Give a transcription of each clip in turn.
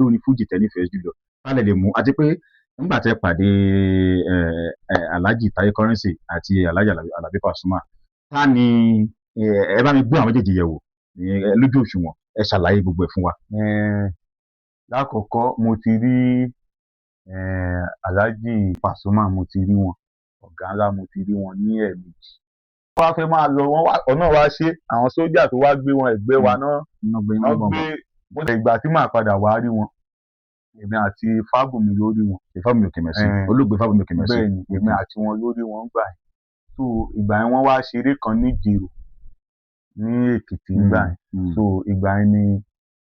Olórin fújì tẹ́ nífẹ̀ẹ́ jùlọ, tálẹ̀ lè mú, àti pé nígbà tẹ́ pàdé Alhaji Taye Currency àti Alhaji Alabi Pasuma, ta ni ẹ bá mi gbé àwọn méjèèjì yẹ̀wò lójú òṣùwọ̀n? Ẹ ṣàlàyé gbogbo ẹ̀ fún wa. Lákọ̀ọ́kọ́, mo ti rí Alhaji Pasuma, mo ti rí wọn, ọ̀gá ńlá, mo ti rí wọn ní ẹ̀ẹ̀mejì. Wọ́n wá fẹ́ máa lọ, wọ́n wá ọ̀nà wá ṣe àwọn sójà tó wá gbé wọn ẹ̀gbẹ́ wa náà gbé wọ́n gbé. Mo lè ìgbà tí màá padà wá rí wọn, èmi àti Fábùnmi lórí wọn. Fábùnmi Òkèmẹ̀sí, olóògbé Fábùnmi Òkèmẹ̀sí. Bẹ́ẹ̀ ni, èmi àti wọn lórí wọn gbà yẹn. So ìgbà yẹn, wọ́n wá ṣeré kan ní Ìjẹ̀rò ní Èkìtì ńgbà yẹn. So ìgbà yẹn ni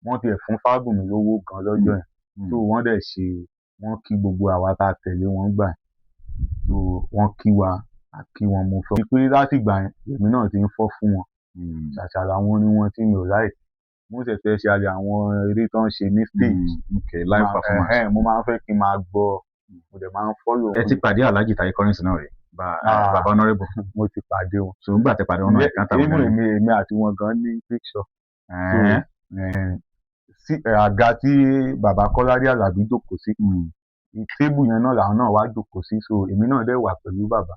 wọ́n tiẹ̀ fún Fábùnmi lówó gan lọ́jọ́ yẹn. So wọ́n dẹ̀ ṣe, wọ́n kí gbogbo àwa tá a tẹ̀lé wọn gbà yẹn. So wọ́n kí wa, a kí wọn. Mo fẹ́ pé láti ìgbà yẹn, èmi náà ti ń fọ́ fún wọn. Ṣàṣà làwọn orin wọn tí mi ò like, most especially àwọn eré tó ń ṣe ní stage. Okay, live performance. Mo máa ń fẹ́ kí n máa gbọ́, mo dẹ̀ máa ń follow. Ẹ ti pàdé Alhaji Taye Currency náà rí? Ah. Bàbá honourable. Mo ti pàdé wọn. So nígbà tẹ́ pàdé wọn náà, ẹ̀ka tàbí Even èmi àti wọn gan ní picture. So sí àga tí bàbá Kọ́ládé Àlàbí jókòó sí, table yẹn náà làwọn náà wá jókòó sí. So èmi náà dẹ̀ wà pẹ̀lú bàbá.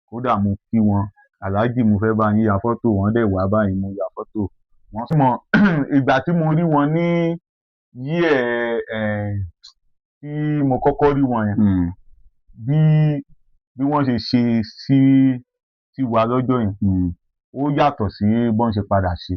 Kódà mo kí wọn, "Aláàjì, mo fẹ́ bá yín ya fọ́tò." Wọ́n dẹ̀ wá báyìí, mo ya fọ́tò wọ́n. Mọ̀ ìgbà tí mo rí wọn ní yíẹ̀ ẹ̀ tí mo kọ́kọ́ rí wọn yẹn, bí wọ́n ṣe ṣe sí wa lọ́jọ́ yẹn, ó yàtọ̀ sí bọ́n ṣe padà ṣe.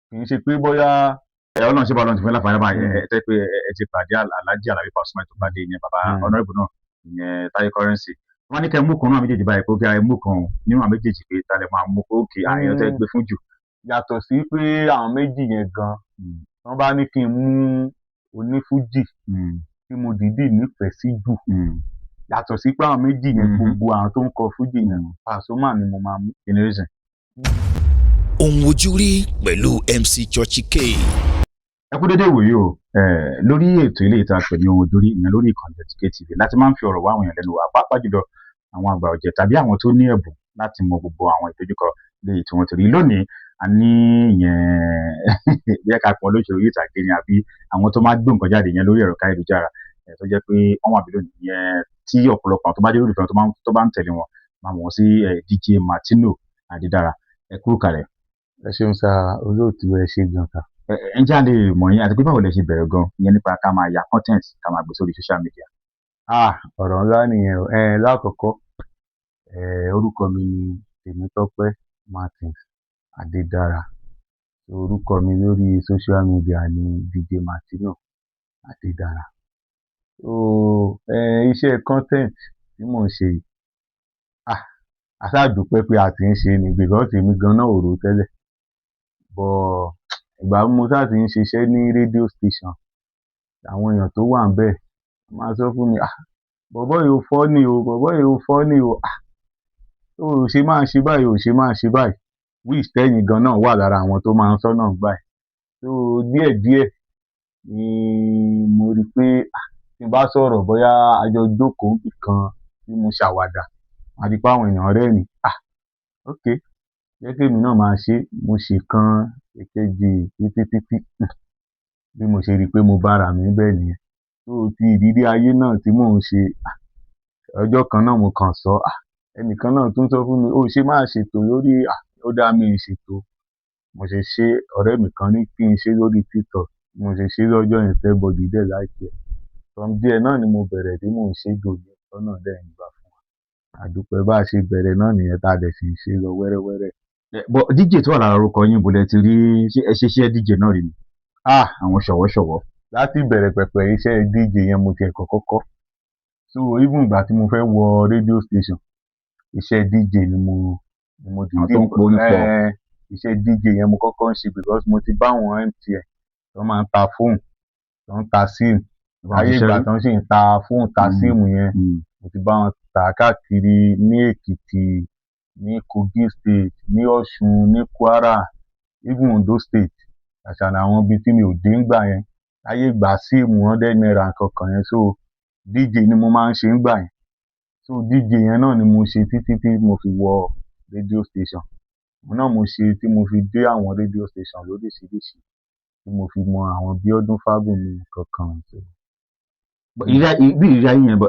Kì í ṣe pé bóyá Ẹ Ọlọ́run ṣe bá Ọlọ́run ti fẹ́ láǹfààní báyìí, ẹ tẹ́ pé ẹ ti pàdé Alhaji Alabi Pasuma, tó pàdé ìyẹn bàbá honourable náà, ìyẹn Taye Currency. Wọ́n ní kẹ́ mú kan náà méjèèjì báyìí, pé ó kí ẹ mú kan nínú àwọn méjèèjì, pé ta lẹ máa mú, pé ó kì àyàn tẹ́ gbé fún jù. Yàtọ̀ sí pé àwọn méjì yẹn gan, wọ́n bá ní kí n mú onífújì tí mo dìídì nífẹ̀ẹ́ sí jù, yàtọ̀ sí pé àwọn méjì yẹn, gbogbo àwọn tó ń kọ fújì yẹn, Pasuma ni mo máa mú. Kí ni reason? Ohun ojú rí pẹ̀lú MC Churchy K. Ẹ kú dédé ìwòyí o. Lórí ètò ilé ìta pẹ̀lú ohun ojú rí, ìyẹn lórí ìkànnì Churchy K TV, láti máa ń fi ọ̀rọ̀ wá àwọn èèyàn lẹ́nu wò, pàápàá jùlọ àwọn àgbà ọ̀jẹ̀ tàbí àwọn tó ní ẹ̀bùn, láti mọ gbogbo àwọn ìdojúkọ léyìí tí wọ́n ti rí. Lónìí, a ní ìyẹn bí ká pọ̀ lóṣù orí ìtàgé ni, àbí àwọn tó máa gbé nǹkan jáde yẹn lórí ẹ̀rọ káyélujára, tó jẹ́ pé wọ́n wà bí lónìí yẹn, tí ọ̀pọ̀lọpọ̀ àwọn tó bá dé olùfẹ́ tó bá ń tẹ̀lé wọn máa mọ̀ wọ́n sí DJ Martino Adédára. Ẹ kúrò kalẹ̀. Ẹ ṣeun sá, olóòtú, ẹ ṣe gan sa. Ẹ jẹ́ à lè mọ̀ yín, àti pé báwo lẹ ṣe bẹ̀rẹ̀ gan ìyẹn nípa ká máa ya content, ká máa gbé sórí social media? Ah, ọ̀rọ̀ ńlá nìyẹn o. Lákọ̀ọ́kọ́, orúkọ mi ni Tèmítọ́pẹ́ Martins Adédára. Orúkọ mi lórí social media ni DJ Martino Adédára. So iṣẹ́ content tí mò ń ṣe yìí, ah, a ṣáà dúpẹ́ pé a ti ń ṣe ni, because èmi gan náà ò rò ó tẹ́lẹ̀, but ìgbà tí mo ṣáà ti ń ṣiṣẹ́ ní radio station, àwọn èèyàn tó wà ńbẹ̀ máa sọ fún mi, "Ah, bọ̀bọ́ yìí, ó funny o, bọ̀bọ́ yìí, ó funny o. Ah, o ò ṣe máa ṣe báyìí, o ò ṣe máa ṣe báyìí," which tẹ́yìn gan náà wà lára àwọn tó máa ń sọ náà gbà ẹ̀. So díẹ̀díẹ̀ ni mo rí i pé, ah, tí n bá sọ̀rọ̀, bóyá a jọ jókòó níbì kan tí mo ṣàwàdà, màá rí pé àwọn èèyàn rẹ́rìn-ín. Ah, ok, jẹ́ kémi náà máa ṣe é. Mo ṣe kan, èkejì, títí títí bí mo ṣe rí i pé mo bára mi níbẹ̀ nìyẹn. So ti ìrírí ayé náà tí mò ń ṣe, ah, ọjọ́ kan náà mo kàn sọ, ah, ẹnìkan náà tún sọ fún mi, "O ṣe máa ṣètò lórí." Ah, ó dá mi ṣètò. Mo ṣe ṣe, ọ̀rẹ́ mi kan ní kí n ṣe lórí TikTok. Mo ṣe ṣe lọ́jọ́ yẹn, everybody dẹ̀ like ẹ̀. From there náà ni mo bẹ̀rẹ̀ tí mò ń ṣe dòní, tọ́nà dẹ̀ ń gbà fún wa. Àdúpẹ́, bá a ṣe bẹ̀rẹ̀ náà nìyẹn, tá a dẹ̀ sì ń ṣe lọ wẹ́rẹ́wẹ́rẹ́. But DJ tó wà lára orúkọ yín, bó lẹ ti rí? Ṣé ẹ ṣe iṣẹ́ DJ náà rí ni? Ah. Àwọn ṣọ̀wọ́ṣọ̀wọ́. Láti ìbẹ̀rẹ̀ pẹ̀pẹ̀, iṣẹ́ DJ yẹn mo tiẹ̀ kọ́kọ́ kọ́. So even ìgbà tí mo fẹ́ wọ radio station, iṣẹ́ DJ ni mo Àwọn tó ń po ní pọ̀. Iṣẹ́ DJ yẹn mo kọ́kọ́ ń ṣe, because mo ti bá àwọn MTN tó máa ń ta fóònù, tó ń ta SIM, ayé ìgbà tó ń sì ń ta fóònù, ta SIM yẹn, mo ti bá wọn tà káàkiri ní Èkìtì, ní Kogi State, ní Ọ̀ṣun, ní Kwara, even Ondo State. Àṣà làwọn ibi tí mi ò dé ńgbà yẹn, láyé ìgbà SIM 100 naira nǹkan yẹn. So DJ ni mo máa ń ṣe ńgbà yẹn. So DJ yẹn náà ni mo ṣe títí tí mo fi wọ radio station. Òun náà mo ṣe tí mo fi dé àwọn radio station lóríṣiríṣi tí Tí mo fi mọ àwọn Bíọ́dún Fábùnmi kankan. So, Bí ìrírí ayé yẹn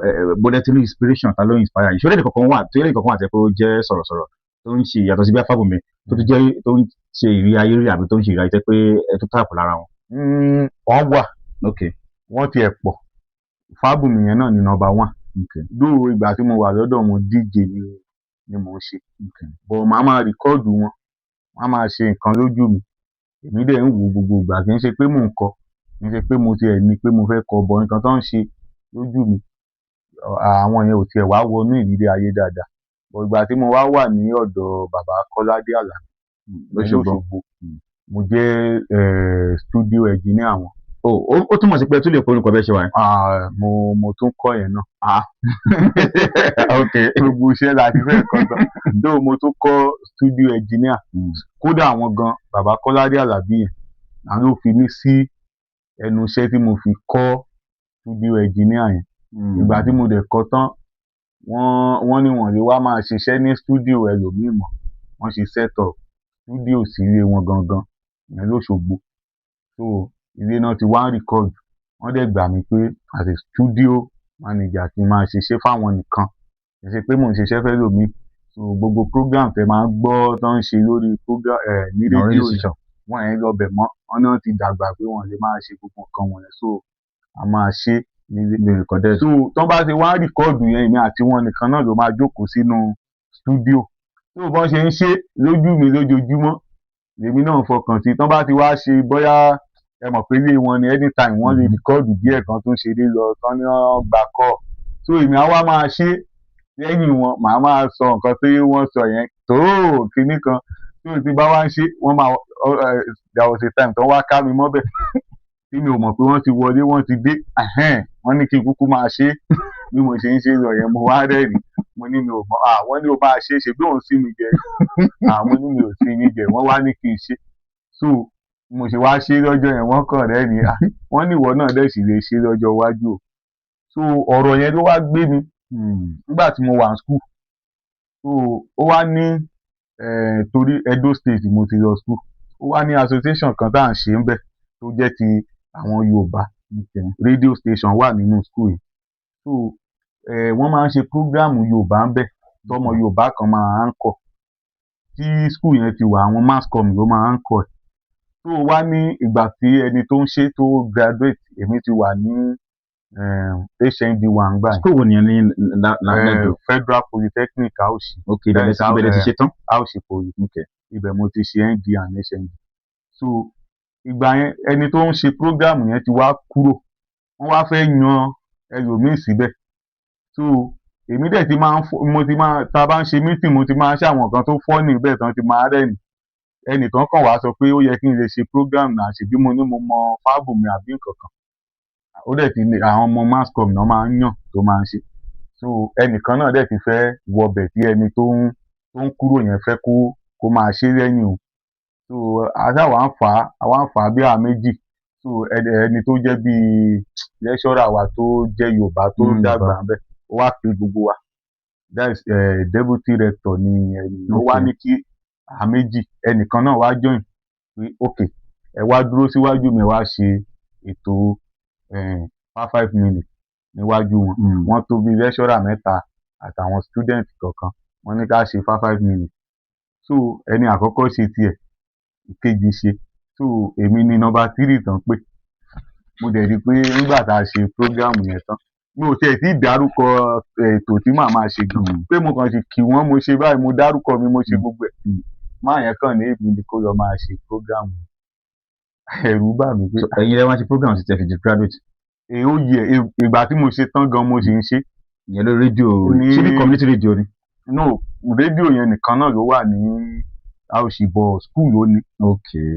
bó dẹ́ ti ní inspiration, ta ló inspire yìí? Ṣọlẹ́ nìkankan wà tó yẹ nìkankan wà tẹ́ pé ó jẹ́ sọ̀rọ̀sọ̀rọ̀ tó ń ṣe ìyàtọ̀ sí bí Fábùnmi, tó tún jẹ́ tó ń ṣe ìrírí ayé rí àbí tó ń ṣe ìrírí ayé tẹ́ pé ẹ tó tààpù lára wọn? Wọ́n wà. Wọ́n tiẹ̀ pọ̀. Fábùnmi yẹn náà ni number one. Dóò ìgbà tí mo wà lọ́dọ̀ wọn, DJ ni mò ń ṣe. But màá máa record wọn, wọ́n á máa ṣe nǹkan lójú mi. Èmi dẹ̀ ń wò gbogbo ìgbà. Kì í ṣe pé mò ń kọ, kì í ṣe pé mo tiẹ̀ ní pé mo fẹ́ kọ bọ̀ nǹkan tó ń ṣe lójú mi. Àwọn yẹn ò tiẹ̀ wá wọnú ìrírí ayé dáadáa. But ìgbà tí mo wá wà ní ọ̀dọ̀ bàbá Kọ́ládé Àlàbí Lóṣogbo. Lóṣogbo, mo jẹ́ studio engineer wọn. Ó túmọ̀ sí pé ẹ tún lè korúkọ bẹ́ẹ̀ ṣe wà yẹn. Ah, mo tún kọ́ yẹn náà. Ah, ok. Gbogbo iṣẹ́ la ti fẹ́ kọ́ tán. Though mo tún kọ́ studio engineer. Kódà àwọn gan, bàbá Kọ́ládé Àlàbí yẹn, àwọn ló fi mí sí ẹnu iṣẹ́ tí mo fi kọ́ studio engineer yẹn. Ìgbà tí mo dẹ̀ kọ́ tán, wọ́n ní wọ́n lè wá máa ṣiṣẹ́ ní studio ẹlòmíì mọ́. Wọ́n ṣe set up studio sílé wọn gangan ìyẹn lóṣogbo. So ilé náà ti wá ń record. Wọ́n dẹ̀ gbà mí pé as a studio manager kí n máa ṣiṣẹ́ fáwọn nìkan, kì í ṣe pé mò ń ṣiṣẹ́ fẹ́lòmíì. So gbogbo program tẹ máa ń gbọ́ tó ń ṣe lórí program ẹ̀ ní Àwọn rédíò radio yẹn, station. Wọ́n yẹn lọ bẹ̀ mọ́. Wọ́n náà ti dàgbà pé wọ́n lè máa ṣe gbogbo nǹkan wọ̀nyẹn, so a máa ṣe nílé. Bí recorded. So tọ́n bá ṣe wá record yẹn, èmi àti wọn nìkan náà ló máa jókòó sínú studio. Tó bọ́n ṣe ń ṣe lójú mi lójoojúmọ́, lèmi náà fọkàn sí. Tọ́n bá ti wá ṣe, bóyá ẹ mọ̀ pé ilé wọn ni, anytime wọ́n lè record díẹ̀ kan tó ń ṣeré lọ tán ní wọ́n gbà kọ́. So èmi á wá máa ṣe lẹ́yìn wọn, màá máa sọ nǹkan tí wọ́n sọ yẹn tó kinní kan tó ti bá wá ń ṣe. Wọ́n máa, there was a time tó wá ká mi mọ́bẹ̀ tí mi ò mọ̀ pé wọ́n ti wọlé, wọ́n ti dé. Wọ́n ní kí n kúkú máa ṣe bí mo ṣe ń ṣe lọ yẹn. Mo wá rẹ́rìn, mo ní mi ò mọ̀. Wọ́n ní o máa ṣe é ṣe bí òun sí mi jẹ. Àwọn ní mi ò sí yín jẹ. Wọ́n wá ní kí n ṣe. So bí mo ṣe wá ṣe lọ́jọ́ yẹn, wọ́n kàn rẹ́rìn. Wọ́n ní ìwọ náà dẹ̀ sì lè ṣe lọ́jọ́ iwájú o. So ọ̀rọ̀ yẹn ló wá gbé mi nígbà tí mo wà ní school. So ó wá ní, torí Edo State mo ti lọ school, ó wá ní association kan tá à ń ṣe ń bẹ̀ tó jẹ́ ti àwọn Yorùbá. Radio station wà nínú school yìí. So wọ́n máa ń ṣe program Yorùbá ń bẹ̀, tọmọ Yorùbá kan máa ń kọ̀. Tí school yẹn ti wà, àwọn mass com ló máa ń kọ̀ ẹ̀. So wá ní ìgbà tí ẹni tó ń ṣe tó graduate, èmi ti wà ní HND one gbà yẹn. School wo nìyẹn ní lẹ́dọ̀? Federal Polytechnic Auchi. Ok, ibẹ̀ ti ṣe tán. Auchi Poly. Ibẹ̀ mo ti ṣe ND and HND. So ìgbà yẹn, ẹni tó ń ṣe program yẹn ti wá kúrò, wọ́n wá fẹ́ yan ẹlòmíì síbẹ̀. So èmi dẹ̀ ti máa ń fọ́, mo ti máa, tá a bá ń ṣe meeting, mo ti máa ń ṣe àwọn nǹkan tó funny bẹ́ẹ̀ tán ti máa rẹ́rìn. Ẹnìkan kàn wá sọ pé ó yẹ kí n lè ṣe program náà, ṣèbí mo ní mo mọ Fábùnmi àbí nǹkan kan. Ó dẹ̀ ti ní àwọn ọmọ mass com náà máa ń yàn tó máa ń ṣe. So ẹnìkan náà dẹ̀ ti fẹ́ wọbẹ̀ tí ẹni tó ń kúrò yẹn fẹ́ kó máa ṣe lẹ́yìn o. So àṣà wa ń fà á, àwa ń fà á bí àwa méjì. So ẹni tó jẹ́ bíi lecturer wa tó jẹ́ Yorùbá tó dàgbà ńbẹ̀, ó wá pe gbogbo wa. That is deputy rector ni ẹni. Ó wá ní kí àwa méjì, ẹnìkan náà wá join, pé ok, ẹ wá dúró síwájú mi, wá ṣe ètò 5 minutes níwájú wọn. Wọ́n tó bí lecturer mẹ́ta àtàwọn student kọ̀ọ̀kan. Wọ́n ní ká ṣe 5 minutes. So ẹni àkọ́kọ́ ṣe tiẹ̀, ìkejì ṣe. So èmi ni number three tán pé. Mo dẹ̀ rí i pé nígbà tá a ṣe program yẹn tán, mi ò tiẹ̀ tí ì dárúkọ ètò tí màá máa ṣe gan, pé mo kàn sì kí wọ́n, mo ṣe báyìí, mo dárúkọ mi, mo ṣe gbogbo ẹ̀. Máa yẹn kàn ní èmi ni kó lọ máa ṣe program. Ẹ̀rù bà mí pé So, ẹ̀yin lẹ wá ṣe program tí tẹ fi di graduate? Èyí ó yẹ. Ìgbà tí mo ṣe tán gan, mo sì ń ṣe. Ìyẹn lórí rédíò? Ṣé bí community radio ni? No, rédíò yẹn nìkan náà ló wà ní Auchi, but school ló ní.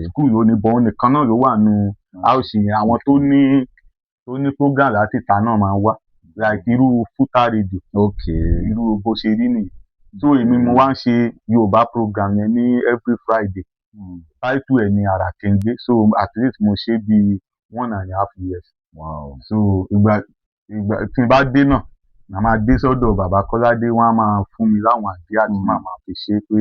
School ló ní, but òun nìkan náà ló wà nù Auchi yẹn. Àwọn tó ní program láti ìta náà máa ń wá, like irú Futa radio. Irú bó ṣe rí nìyẹn. So èmi mo wá ń ṣe Yorùbá program yẹn ní every Friday. Title ẹ̀ ní Àràkéńgbé. So at least mo ṣe bí 1.5 years. So ìgbà tí n bá dé náà, màá máa dé sọ́dọ̀ bàbá Kọ́ládé, wọ́n á máa fún mi láwọn idea tí màá máa fi ṣe pé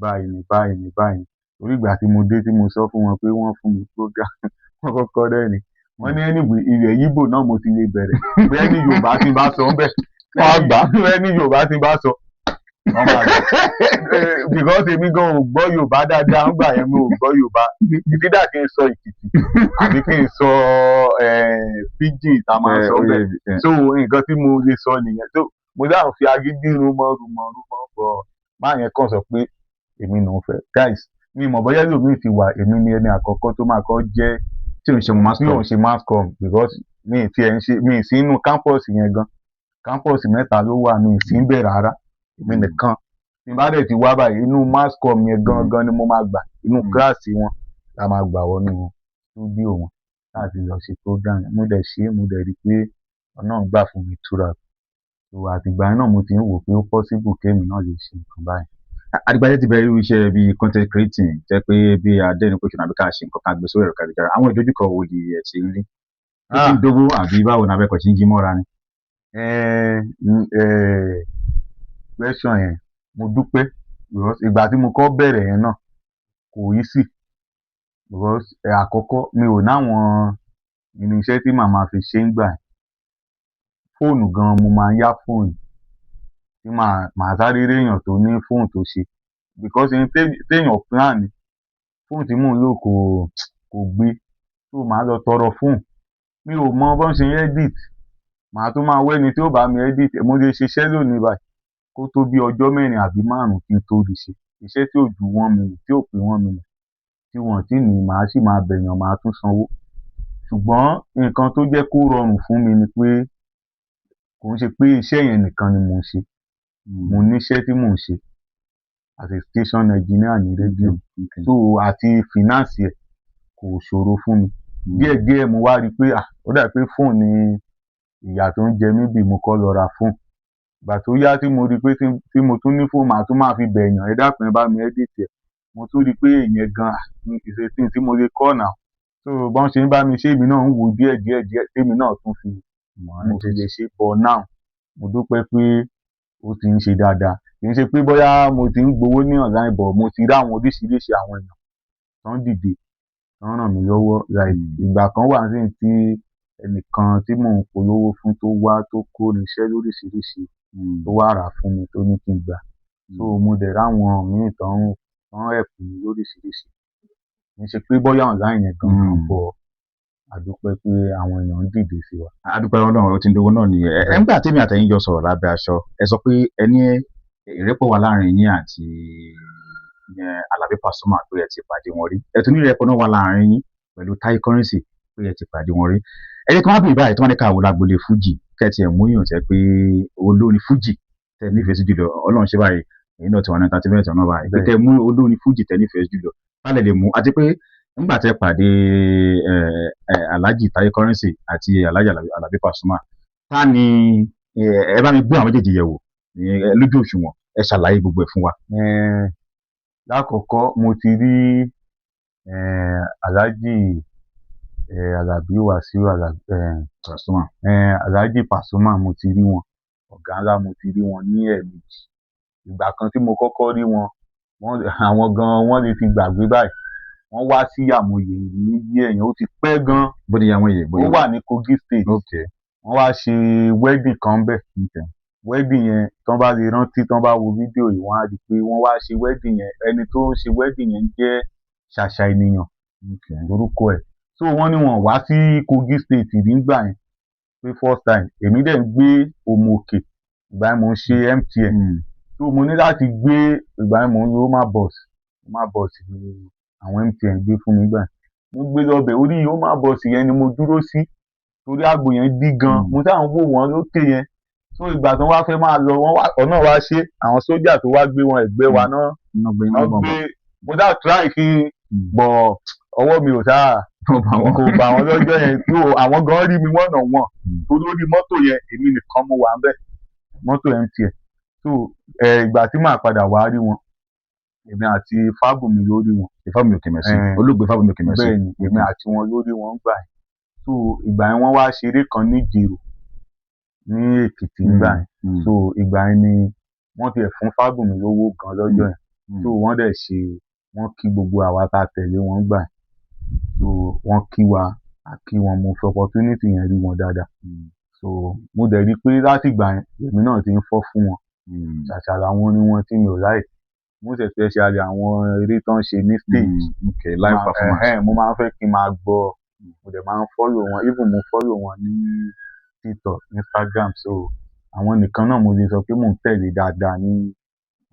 báyìí ni, báyìí ni, báyìí ni. Torí ìgbà tí mo dé tí mo sọ fún wọn pé wọ́n fún mi program, Wọ́n kọ́kọ́ rẹ́rìn. Wọ́n ní anyway, ilẹ̀ Yíbò náà mo ti lè bẹ̀rẹ̀, bóyá ní Yorùbá tí n bá sọ ń bẹ̀, Wọ́n á gbà á. Bóyá ní Yorùbá tí n bá sọ, wọ́n máa gbà, because èmi gan ò gbọ́ Yorùbá dáadáa ńgbà yẹn. Mi ò gbọ́ Yorùbá. Ìdídà kí n sọ Èkìtì àbí kí n sọ pidgin tá a máa ń sọ bẹ́ẹ̀. So nǹkan tí mo lè sọ nìyẹn. So mo dáhùn fi agídí rúmọ́ rúmọ́ rúmọ́ bọ̀ máa yẹn kàn sọ pé èmi nà ń fẹ́. Guys, mi mọ̀ bóyá lómi ti wà, èmi ni ẹni àkọ́kọ́ tó máa kọ́ jẹ́ tí ò ń ṣe mo mass tí òun ṣe mass com, because mi ì tiẹ̀ ń ṣe, mi ì sí inú campus yẹn gan. Campus mẹ́ta ló wà, mi ì sí ń bẹ̀ rárá. Èmi nìkan tí n bá dẹ̀ ti wá báyìí, inú mass com yẹn gangan ni mo máa gbà, inú kíláàsì wọn la máa gbà wọnú studio wọn láti lọ ṣe program yẹn. Mo dẹ̀ ṣe é, mo dẹ̀ rí i pé Ọlọ́run gbà fún mi throughout. So àtìgbà yẹn náà mo ti ń wò pé ó possible kémi náà lè ṣe nǹkan báyìí. Àdìgbà tẹ́ ti bẹ̀rẹ̀ irú iṣẹ́ bíi content creating, jẹ́ pé bí adẹ́rìn-pòṣónú àbí ká ṣe nǹkan ká gbé sórí ẹ̀rọ káyélujára, àwọn ìdojúkọ wo ni ẹ ti ń rí? Ó ti ń dówó àbí báwo ni abẹ́kọ̀ ṣe ń jí mọ́ra ni? Question yẹn, mo dúpẹ́, because ìgbà tí mo kọ́ bẹ̀rẹ̀ yẹn náà kò easy, because àkọ́kọ́, mi ò náwọn irinṣẹ́ tí màá máa fi ṣe ń gbà yẹn. Fóònù gan, mo máa ń yá fóònù tí màá sáré réèyàn tó ní fóònù tó ṣe, because ní téèyàn plan ni fóònù tí mò ń lò kò gbé, so màá lọ tọrọ fóònù. Mi ò mọ bọ́n ṣe ń edit, màá tún máa wẹ́ni tí ó bá mi edit. Mo lè ṣiṣẹ́ lónìí báyìí, kó tó bí ọjọ́ 4 àbí 5 kí n tó rí ṣe. Iṣẹ́ tí ò ju 1 minute, tí ò pé 1 minute, tí wọ́n tí ní, màá sì máa bẹ̀yàn, màá tún sanwó. Ṣùgbọ́n nǹkan tó jẹ́ kó rọrùn fún mi ni pé kò ń ṣe pé iṣẹ́ yẹn nìkan ni mò ń ṣe. Mo níṣẹ́ tí mò ń ṣe as a station engineer ní rédíò, so àti finance ẹ̀ kò ṣòro fún mi. Díẹ̀díẹ̀ mo wá rí i pé, ah, ó dà pé fóònù ni ìyà tó ń jẹ mí bí. Mo kọ́ lọ ra fóònù. Ìgbà tó yá tí mo rí i pé tí mo tún ní fóònù, màá tún máa fi bẹ̀yàn, "Ẹ dákun, ẹ bá mi edit ẹ̀." Mo tún rí i pé ìyẹn gan is a thing tí mo lè kọ́ now. So bọ́n ṣe ń bá mi ṣe, èmi náà ń wò díẹ̀ díẹ̀ díẹ̀, tèmi náà tún fi mo fi lè ṣe. But now, mo dúpẹ́ pé ó ti ń ṣe dáadáa. Kì í ṣe pé bóyá mo ti ń gbowó ní online, but mo ti rí àwọn oríṣiríṣi àwọn èèyàn tó ń dìde, tó ń ràn mí lọ́wọ́. Like ìgbà kan wà sí tí ẹnìkan tí mò ń polówó fún tó wá, tó kó irinṣẹ́ lóríṣiríṣi, tó wá rà fún mi, tó ní kí n gbà. So mo dẹ̀ ráwọn míì tó ń help mi lóríṣiríṣi. Kì í ṣe pé bóyá online yẹn gangan, but a dúpẹ́ pé àwọn èèyàn ń dìde sí wa. A dúpẹ́ Ọlọ́run, ó ti ń dowó náà nìyẹn. Ẹ ńgbà tèmi àtẹ̀yin jọ sọ̀rọ̀ lábẹ́ aṣọ, ẹ sọ pé ẹ ní ìrẹ́pọ̀ wà láàrin yín àti ìyẹn Àlàbí Pasuma, pé ẹ ti pàdé wọn rí. Ẹ tún ní ìrẹ́pọ̀ náà wà láàrin yín pẹ̀lú Tai Currency, pé ẹ ti pàdé wọn rí. Ẹ jẹ́ kí wọ́n á bèèrè báyìí, tí wọ́n ní ká wò lágbolé fújì, kẹ́tì ẹ̀ mú yàn tẹ́ pé olórin fújì tẹ́ nífẹ̀ẹ́ sí jùlọ. Ọlọ́run ṣe báyìí, èyí náà ti wà ní entertainment náà báyìí, pé kẹ́ mú olórin fújì tẹ́ nífẹ̀ẹ́ sí jùlọ tálẹ̀ lè mú, àti pé nígbà tẹ́ pàdé ẹ ẹ Alhaji Tai Currency àti Alhaji Alabi Pasuma, tá ni ẹ bá mi gbé àwọn méjèèjì yẹ̀ wò lójú òṣùwọ̀n, ẹ ṣàlàyé gbogbo ẹ̀ fún wa. Lákọ̀ọ́kọ́, mo ti rí Alhaji Alabi Wasiu Alabi Pasuma. Alhaji Pasuma, mo ti rí wọn, ọ̀gá ńlá. Mo ti rí wọn ní ẹ̀ẹ̀mejì. Ìgbà kan tí mo kọ́kọ́ rí wọn, wọ́n àwọn gan wọ́n lè ti gbàgbé báyìí. Wọ́n wá sí Àmọ̀yé ní bí ẹ̀yìn, ó ti pẹ́ gan. Bó ni àwọn èèyàn Ó bóyá. wà ní Kogi State. Wọ́n wá ṣe wedding kan bẹ́ẹ̀. Wedding yẹn, tán bá lè rántí, tán bá wo fídíò yìí, wọ́n á rí i pé wọ́n wá ṣe wedding yẹn. Ẹni tó ń ṣe wedding yẹn jẹ́ Ṣàṣà Ènìyàn lórúkọ ẹ̀. So wọ́n ní wọn wá sí Kogi State nígbà yẹn, pé first time. Èmi dẹ̀ ń gbé Òmù Òkè ìgbà yẹn, mò ń ṣe MTN. So mo ní láti gbé, ìgbà yẹn mò ń lo Oma bus. Oma bus ni àwọn MTN gbé fún mi gbà yẹn. Mo gbé lọ bẹ̀, orí Oma bus yẹn ni mo dúró sí, torí àgbò yẹn dí gan. Mo sáà ń wò wọ́n lókè yẹn. So ìgbà tí wọ́n wá fẹ́ máa lọ, wọ́n wá ọ̀nà wá ṣe àwọn sójà tó wá gbé wọn ẹ̀gbẹ́ wa náà. Iná gbé wọ́n iná gbé. Mo sáà try kí n bọ̀, ọwọ́ mi ò sáà bọ̀ wọ́n. Kò bá wọn lọ́jọ́ yẹn. Tó àwọn gan rí mi one on one, tó lórí mọ́tò yẹn, èmi nìkan mo wà ń bẹ̀, mọ́tò MTN. So ìgbà tí màá padà wá rí wọn, èmi àti Fábùnmi lórí wọn. Fábùnmi Òkèmẹ̀sí. Olóògbé Fábùnmi Òkèmẹ̀sí. Bẹ́ẹ̀ ni, èmi àti wọn lórí wọn gbà yẹn. So ìgbà yẹn, wọ́n wá ṣeré kan ní Ìjẹ̀rò ní Èkìtì ńgbà yẹn. So ìgbà yẹn ni wọ́n tiẹ̀ fún Fábùnmi lówó gan lọ́jọ́ yẹn. So wọ́n dẹ̀ ṣe, wọ́n kí gbogbo àwa tá a tẹ̀lé wọn gbà yẹn. So wọ́n kí wa, a kí wọn, mo fi opportunity yẹn rí wọn dáadáa. So mo dẹ̀ rí i pé látìgbà yẹn, èmi náà ti ń fọ́ fún wọn. Ṣàṣà làwọn orin wọn tí mi ò like, most especially àwọn eré tó ń ṣe ní stage. Okay, live performance. Mo máa ń fẹ́ kí n máa gbọ́, mo dẹ̀ máa ń follow wọn, even mo follow wọn ní TikTok, Instagram. So àwọn nìkan náà mo lè sọ pé mò ń tẹ̀lé dáadáa ní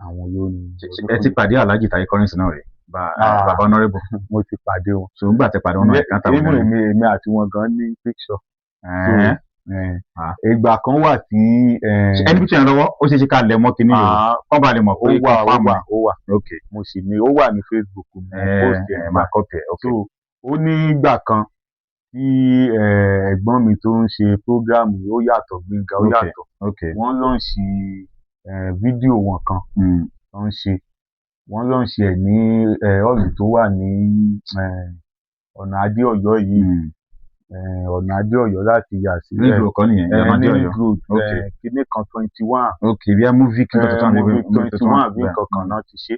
àwọn olórin. Ẹ ti pàdé Alhaji Taye Currency náà rè bá Ah. bàbá honourable? Mo ti pàdé wọn. So nígbà tẹ pàdé wọn náà, ìkan tàwọn Even èmi àti wọn gan ní picture. Ẹ̀ẹ́n. Eh, Ah. ìgbà kan wà tí Ẹni bí tí yẹn lọ́wọ́, ó ṣeé ṣe ká lẹ̀ mọ́ kinní yìí o, ah, kọ́ bá lè mọ̀ ó pé wà, ó confirm wà, ni. Ó wà. Ok. Mo sì ní, ó wà ní Facebook mi, mo post ẹ̀. Ẹ máa copy ẹ, ok. So ó ní ìgbà kan tí ẹ̀gbọ́n mi tó ń ṣe program yìí, ó yàtọ̀, Gbénga ó yàtọ̀, wọ́n launch fídíò wọn kan tó ń ṣe, wọ́n launch ẹ̀ ní hall tó wà ní ọ̀nà Adé Ọ̀yọ́ yìí, ọ̀nà Adé Ọ̀yọ́ láti yà sílẹ̀. Ring road kan nìyẹn, ìyànà Ní Adé Ring Ọ̀yọ́. Road. Ok. Kinní kan 21. Ok, bí a movie kí n tó tán. Movie 21 àbí nǹkan kan náà ti ṣe.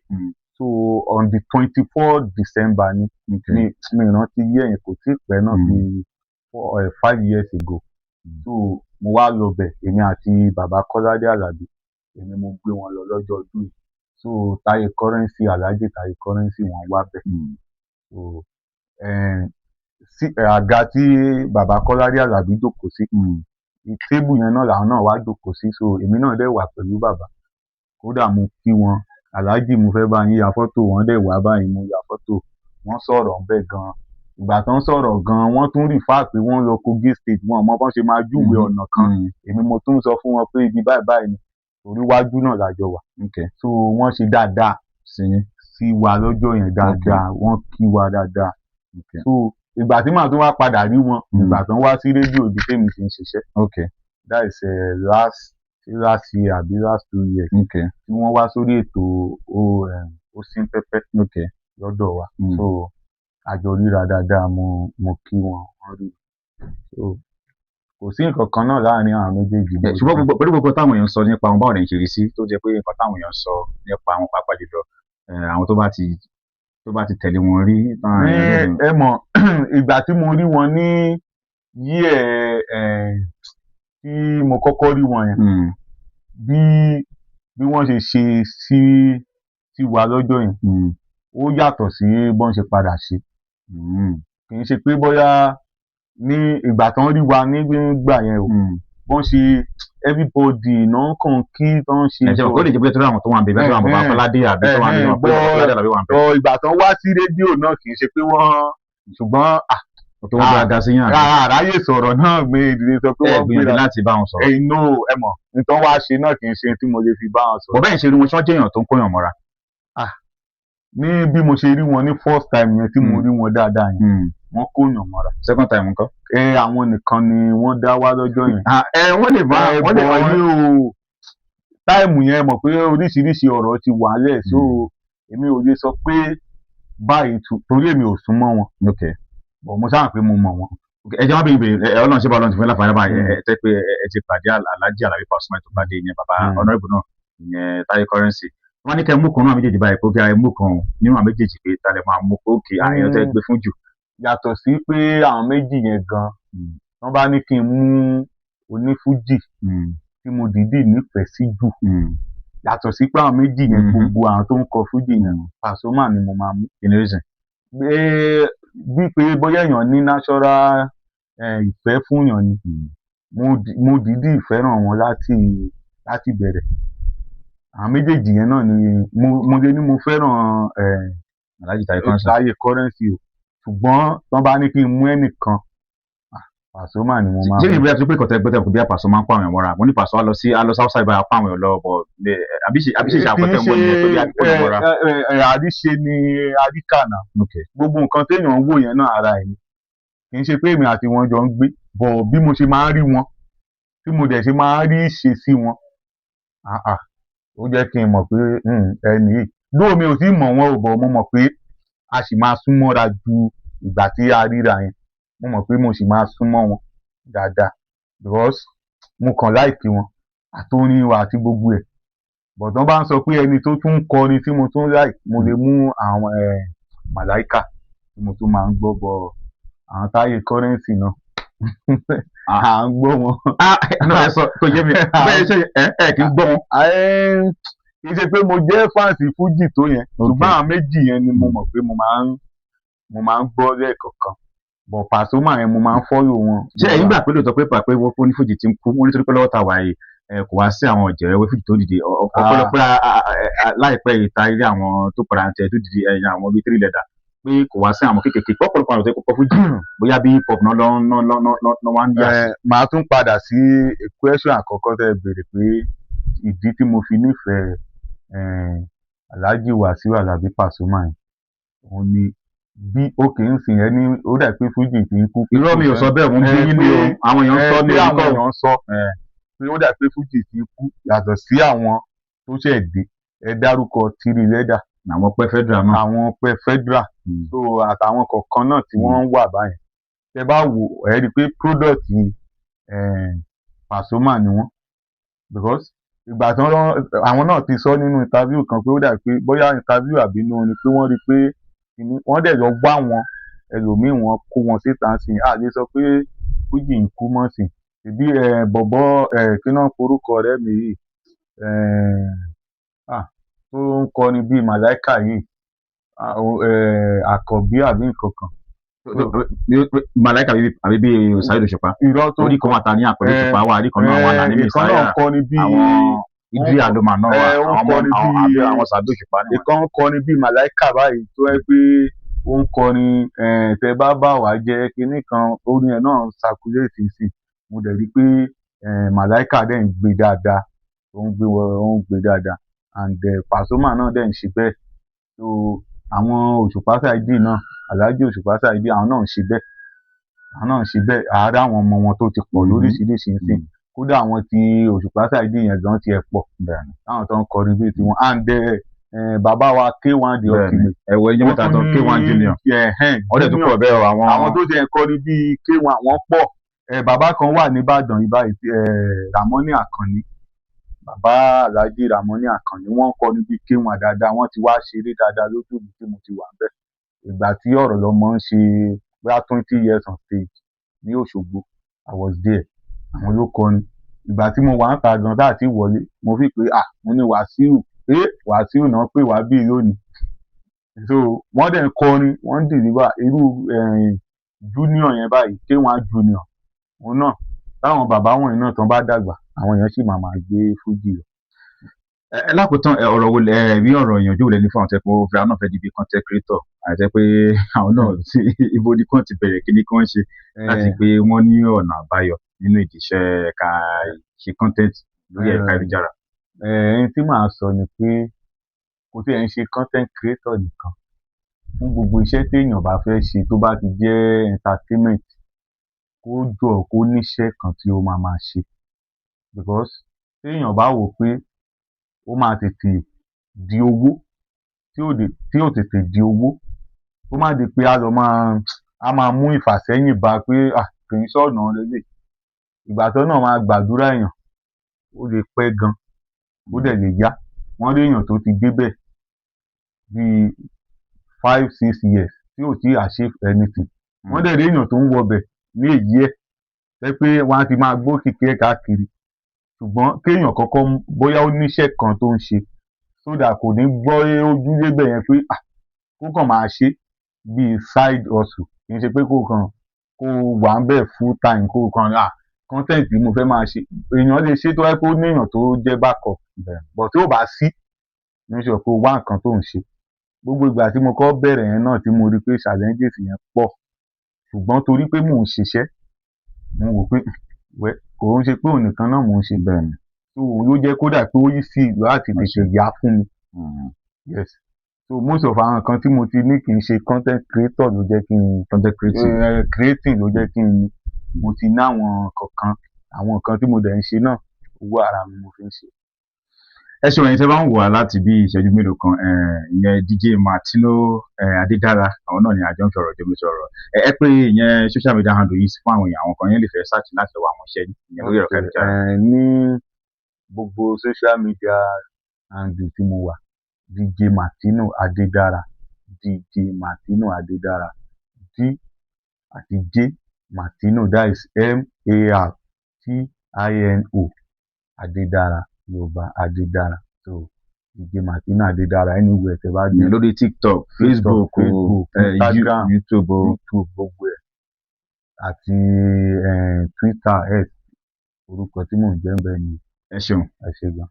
So on the 24 December ni mi rántí yí ẹ̀yìn, kò tí ì pẹ́ náà, bí 4 or 5 years ago. So mo wá lọ bẹ̀, èmi àti bàbá Kọ́ládé Àlàbí, èmi mo gbé wọn lọ lọ́jọ́ ọdún yìí. So Taye Currency, Alhaji Taye Currency, wọ́n wá bẹ̀. So sí àga tí bàbá Kọ́ládé Àlàbí jókòó sí, table yẹn náà làwọn náà wá jókòó sí. So èmi náà dẹ̀ wà pẹ̀lú bàbá. Kódà mo kí wọn, "Aláàjì, mo fẹ́ bá yín ya fọ́tò." Wọ́n dẹ̀ wá báyìí, mo ya fọ́tò. Wọ́n sọ̀rọ̀ ńbẹ̀ gan. Ìgbà tó ń sọ̀rọ̀ gan, wọ́n tún refer pé wọ́n lọ Kogi State, wọn ò mọ bọ́n ṣe máa júwe ọ̀nà kan. Èmi mo tún sọ fún wọn pé ibi báyìí báyìí ni, torí wájú náà la jọ wà. So wọ́n ṣe dáadáa sí yín. Sí wa lọ́jọ́ yẹn dáadáa, wọ́n kí wa dáadáa. So ìgbà tí màá tún wá padà rí wọn, ìgbà tó ń wá sí rédíò ibi tèmi ti ń ṣiṣẹ́, that is last last year àbí last 2 years, tí wọ́n wá sórí ètò ó sín pẹ́pẹ́ lọ́dọ̀ wa. So a jọ ríra dáadáa, mo kí wọn, wọ́n rí mi. So kò sí nǹkan kan náà láàrin àwọn méjèèjì. Ṣùgbọ́n pẹ̀lú gbogbo táwọn èèyàn sọ nípa wọn, báwo lẹ̀yin ṣe rí sí tó jẹ́ pé nǹkan táwọn èèyàn sọ nípa wọn, pàápàá jùlọ àwọn tó bá ti tẹ̀lé wọn rí? Ẹ mọ̀, ìgbà tí mo rí wọn ní year tí mo kọ́kọ́ rí wọn yẹn, bí wọ́n ṣe ṣe sí wa lọ́jọ́ yẹn, ó yàtọ̀ sí bọ́n ṣe padà ṣe. Kì í ṣe pé bóyá ní ìgbà tán rí wa nígbà yẹn o, bọ́n ṣe everybody náà kàn kí tán ṣe. Ẹ ṣe kó lè jẹ́ pé tó àwọn tó wà ń bẹ, bí wọ́n bàbá Kọ́ládé àbí tó wà nínú pé bàbá Kọ́ládé àbí wà ń bẹ. Ọ ìgbà tán wá sí rédíò náà, kì í ṣe pé wọ́n, ṣùgbọ́n tó wọ́n gbéraga sí yàn àbí? Àráyè sọ̀rọ̀ náà gbé ìdílé sọ pé ẹ wọ́n gbìyànjú gbéra láti bá wọn sọ̀rọ̀. Ẹ̀yin náà, ẹ mọ̀, nǹkan wá ṣe náà kì í ṣe tí mo lè fi bá wọn sọ̀rọ̀. Bọ́ bẹ́ẹ̀ ṣe rí wọn, ṣọ́ jẹ́ èèyàn tó ń kóyàn mọ́ra? Ní bí mo ṣe rí wọn ní first time yẹn tí mo rí wọn dáadáa yẹn, wọ́n kóyàn mọ́ra. Second time ńkọ́? Ẹ àwọn nìkan ni wọ́n dá wá lọ́jọ́ yẹn. Ẹ wọ́n lè bá Ẹ wọ́n lè bọ̀ bá ní o time yẹn, mọ̀ pé oríṣiríṣi ọ̀rọ̀ ti wà lẹ̀, so èmi ò lè sọ pé báyìí torí èmi ò súnmọ́ wọn, bọ̀ mo sábà pé mo mọ̀ wọn. Ẹ jẹ́ wá bí ìbéèrè ẹ. Ọlọ́run ṣe bá Ọlọ́run ti fún láǹfààní báyìí, ẹ tẹ́ pé ẹ ti pàdé Alhaji Alabi Pasuma, tó pàdé ìyẹn bàbá honourable náà, ìyẹn Taye Currency. Wọ́n ní kẹ́ mú kan náà méjèèjì báyìí, pé kí ẹ mú kan nínú àwọn méjèèjì, pé ta lè máa mú pé òkè àyàn tẹ́ gbé fún jù. Yàtọ̀ sí pé àwọn méjì yẹn gan, wọ́n bá ní kí n mú onífújì tí mo dìídì nífẹ̀ẹ́ sí jù, yàtọ̀ sí pé àwọn méjì yẹn, gbogbo àwọn tó ń kọ fújì yẹn, Pasuma ni mo máa mú. Kí ni reason? Bí pé bóyá èèyàn ní natural ìfẹ́ fún èèyàn ni. Mo dìídì fẹ́ràn wọn láti bẹ̀rẹ̀. Àwọn méjèèjì yẹn náà ni mo lè ní mo fẹ́ràn Alhaji Taye Currency. Taye Currency o, ṣùgbọ́n tán bá ní kí n mú ẹnìkan, Pasuma ni mo máa Ṣé mú. ìbílẹ̀ tó pé kọ̀tẹ́ gbọ́dọ̀ kò bí Pasuma máa ń kó àwọn èèyàn mọ́ra? Mo ní Paso á lọ sí á lọ south side báyìí, á kó àwọn èèyàn lọ bọ̀, àbí ṣe àbí ṣe ìṣàkóso ń wọ nìyẹn tó bí á kó èèyàn mọ́ra? Àríṣe ni àríkà náà. Gbogbo nǹkan téèyàn ń wò yẹn náà, ara ẹ̀ ni. Kì í ṣe pé èmi àti wọn jọ ń gbé bọ̀, bí mo ṣe máa ń rí wọn, tí mo dẹ̀ ṣe máa ń rí ìṣesí wọn, ah ah, ó jẹ́ kí n mọ̀ pé ẹni yìí dóò, mi ò tí ì mọ̀ wọ́n ò bọ̀, mo mọ̀ pé a sì máa sún mọ́ra ju ìgbà tí a ríra yẹn. Mo mọ̀ pé mo sì máa sún mọ́ wọn dáadáa because mo kàn like wọn àtorin wa àti gbogbo ẹ̀. But tán bá ń sọ pé ẹni tó tún ń kọrin tí mo tún like, mo lè mú àwọn Màláíkà. tí mo tún máa ń gbọ́ bọ̀, àwọn Táyé Currency náà, à ń gbọ́ wọn. Ah, náà ẹ sọ kò yé mi bẹ́ẹ̀, ṣe ẹ kì í gbọ́ wọn? Kì í ṣe pé mo jẹ́ fans fújì tó yẹn, ṣùgbọ́n àwọn méjì yẹn ni mo mọ̀ pé mo máa ń gbọ́ lẹ́ẹ̀kọ̀ọ̀kan, but Pasuma yẹn, mo máa ń follow wọn. Ṣé ẹ̀yin gbà pé lóòótọ́ pé pàpẹ́ wọ́n fún onífújì ti ń kú, wọ́n nítorí pé lọ́wọ́ ta wà yìí, kò wá sí àwọn ọ̀jẹ̀ ẹwẹ́ fújì tó dìde ọ̀pọ̀lọpọ̀ láìpẹ́ yìí ta ilé àwọn tó padà ń tẹ̀ tó dìde, ẹ̀yìn àwọn bíi Three Leather, pé kò wá sí àwọn kéékèèké pọ̀pọ̀lọpọ̀ àwọn tó kọ́ fújì, bóyá bí hip hop náà lọ́ wá ń yà sí. Màá tún padà sí question àkọ́kọ́ tẹ́ ẹ béèrè, pé ìdí tí mo fi nífẹ̀ẹ́ Alhaji Wasiu Alabi Pasuma yẹn, òun ni bí òkè ń sìn ẹ́ ní ó dà pé fújì ti ń kú. Irọ́, mi ò sọ bẹ́ẹ̀, mo ń bí yín ni o, àwọn èèyàn ń sọ ní pé àwọn orúkọ. Èèyàn ń sọ pé ó dà pé fújì ti ń kú, yàtọ̀ sí àwọn tó ṣẹ̀ dé, ẹ dárúkọ Three Leather, àwọn pẹ́ federal náà. Àwọn pẹ́ federal, so àtàwọn kọ̀ọ̀kan náà tí wọ́n ń wà báyìí, tẹ bá wò ẹ rí i pé product Pasuma ni wọ́n, because ìgbà tí wọ́n, àwọn náà ti sọ nínú interview kan pé ó dà pé bóyá interview àbí inú ni pé wọ́n rí i pé kíní wọ́n dẹ̀ lọ wá wọn ẹlòmíì, wọn kó wọn síta sí i. A lè sọ pé fújì ń kú mọ́ sí ìbí bọ̀bọ́ kí náà porúkọ ọ̀rẹ́ mi yìí tó ń kọrin bíi màláìkà yìí, àkọ́bí àbí nǹkan kan. Màláìka àbí bíi Saheed Òṣùpá? Irọ́, tó Orí kan wà ta ní àpẹẹrẹ Òṣùpá wà, àrí kan náà wà ní ìkan náà Messiah. Kọrin bíi Àwọn Idris Aloma náà wà. Ó ń Àwọn ọmọ kọrin àwọn bíi àbí àwọn Saheed Òṣùpá ni wọn. Ìkan ń kọrin bíi màláìkà báyìí tó yẹ pé ó ń kọrin tẹ bá bá wàá jẹ kinní kan, orin ẹ̀ náà ń circulate sí. Mo dẹ̀ rí i pé màláìkà dẹ̀ ń gbé dáadáa, ó ń gbé wọ, ó ń gbé dáadáa, and Pasuma náà dẹ̀ ń ṣe bẹ́ẹ̀. So àwọn Òṣùpá Saheed náà, Alhaji Òṣùpá Saheed, àwọn náà ń ṣe bẹ́ẹ̀, àwọn náà ń ṣe bẹ́ẹ̀. Àárẹ̀ àwọn ọmọ wọn tó ti pọ̀ lóríṣiríṣi ń sìn, kódà àwọn tí Òṣùpá Saheed yẹn gan tiẹ̀ pọ̀ táwọn tó ń kọrin bíi tiwọn, and bàbá wa K1 the Ultimate. Ẹ̀wọ̀ ẹ̀yìn mẹ́ta tó K1 Junior, wọ́n dẹ̀ tún pọ̀ bẹ́ẹ̀ o, àwọn àwọn tó tiẹ̀ kọrin bíi K1, wọ́n pọ̀. Bàbá kan wà nìbàdàn yìí báyìí, Ramoni Àkànní, bàbá Alhaji Ramoni Àkànní, wọ́n kọrin bíi K1 dáadáa. Wọ́n ti wá ṣeré dáadáa lójú mi tí mo ti wà bẹ́ẹ̀. Ìgbà tí ọ̀rọ̀ lọ́mọ ń ṣe bóyá 20 years on stage ní Òṣogbo, I was there, àwọn ló kọrin. Ìgbà tí mo wà ń ta gan tá àti wọlé, mo fi pé, ah, mo ní Wàsíù, ẹ Wàsíù náà pè wá bíi lónìí. So wọ́n dẹ̀ ń kọrin, wọ́n ń deliver irú junior yẹn báyìí, K1 Junior, òun náà. Táwọn bàbá wọ̀nyí náà tán bá dàgbà, àwọn èèyàn sì máa máa gbé fújì lọ. Ẹ lákòótán, ẹ ọ̀rọ̀ wo ẹ bí ọ̀rọ̀ ìyànjú wo lẹ ní fún àwọn tẹ́ pé ó fẹ́, àwọn náà fẹ́ di bí content creator, àti pé àwọn náà tí ibo ni kàn ti bẹ̀rẹ̀, kí ni kí wọ́n ṣe láti pé wọ́n ní ọ̀nà àbáyọ nínú ìdíṣẹ́ ẹ̀ka ṣe content lórí ẹ̀ka ayélujára? Ẹni tí màá sọ ni pé kò tí ẹ̀ ń ṣe content creator nìkan, fún gbogbo iṣẹ́ téèyàn bá fẹ́ ṣe tó bá ti jẹ́ entertainment, kó jọ̀ọ́ kó níṣẹ́ kan tí ó máa máa ṣe, because téèyàn bá wò pé ó máa tètè di owó, tí ò tètè di owó, kó má di pé á lọ máa á máa mú ìfàsẹ́yìn bá pé, ah, kì í ṣọ̀nà lélẹ̀. Ìgbà tó náà máa gbàdúrà èèyàn, ó lè pẹ́ gan, ó dẹ̀ lè yá. Wọ́n rí èèyàn tó ti débẹ̀ bíi 5, 6 years tí ò tíì achieve anything. Wọ́n dẹ̀ rí èèyàn tó ń wọbẹ̀ ní a year, jẹ́ pé wọ́n á ti máa gbókìkí ẹ̀ káàkiri. Ṣùgbọ́n kéèyàn kọ́kọ́ bóyá ó níṣẹ́ kan tó ń ṣe, so that kò ní gbọ́ ojú débẹ̀ yẹn pé, ah, kó kàn máa ṣe bíi side hustle. Kì í ṣe pé kó kàn kó wà ń bẹ̀ full time, kó kàn, ah, content tí mo fẹ́ máa ṣe. Èèyàn lè ṣe tó wáyé pé ó ní èèyàn tó jẹ́ backup, but tí ò bá sí, make sure pé o wá nǹkan tó ń ṣe. Gbogbo ìgbà tí mo kọ́ bẹ̀rẹ̀ yẹn náà, tí mo rí pé challenges yẹn pọ̀, ṣùgbọ́n torí pé mò ń ṣiṣẹ́, mo wò pé, well, kò ń ṣe pé òun nìkan náà mò ń ṣe. So òun ló jẹ́ kó dà pé ó easy láti tètè yá fún mi. Yes, so most of àwọn nǹkan tí mo ti ní, kì í ṣe content creator ló jẹ́ kí n Content creating. Creating ló jẹ́ kí n ní. Mo ti ní àwọn kọ̀ọ̀kan, àwọn nǹkan tí mo dẹ̀ ń ṣe náà, owó ara mi mo fi ń ṣe. Ẹ ṣeun, ẹ̀yin tẹ́ bá ń wò wá láti bí ìṣẹ́jú mélòó kan, ìyẹn DJ Martino Adédára, àwọn náà ni àjọ ń sọ̀rọ̀ jomi sọ̀rọ̀. Ẹ pé ìyẹn social media handle yìí fún àwọn èèyàn, àwọn kan yẹn lè fẹ́ search láti lọ wọ àwọn iṣẹ́ ìyẹn lórí ẹ̀rọ ayélujára. Ní gbogbo social media handle tí mo wà, DJ Martino Adédára, DJ Martino Adédára. T àti J, Martino, that is Martino Adédára, Yorùbá Adédára. So DJ Martino Adédára, anywhere tẹ́ bá dé. Ìyẹn lórí TikTok, Facebook o, Facebook, Instagram, YouTube o. YouTube, gbogbo ẹ̀, àti Twitter, X, orúkọ tí mò ń jẹ́ ń bẹ̀ ni. Ẹ ṣeun. Ẹ ṣé gan.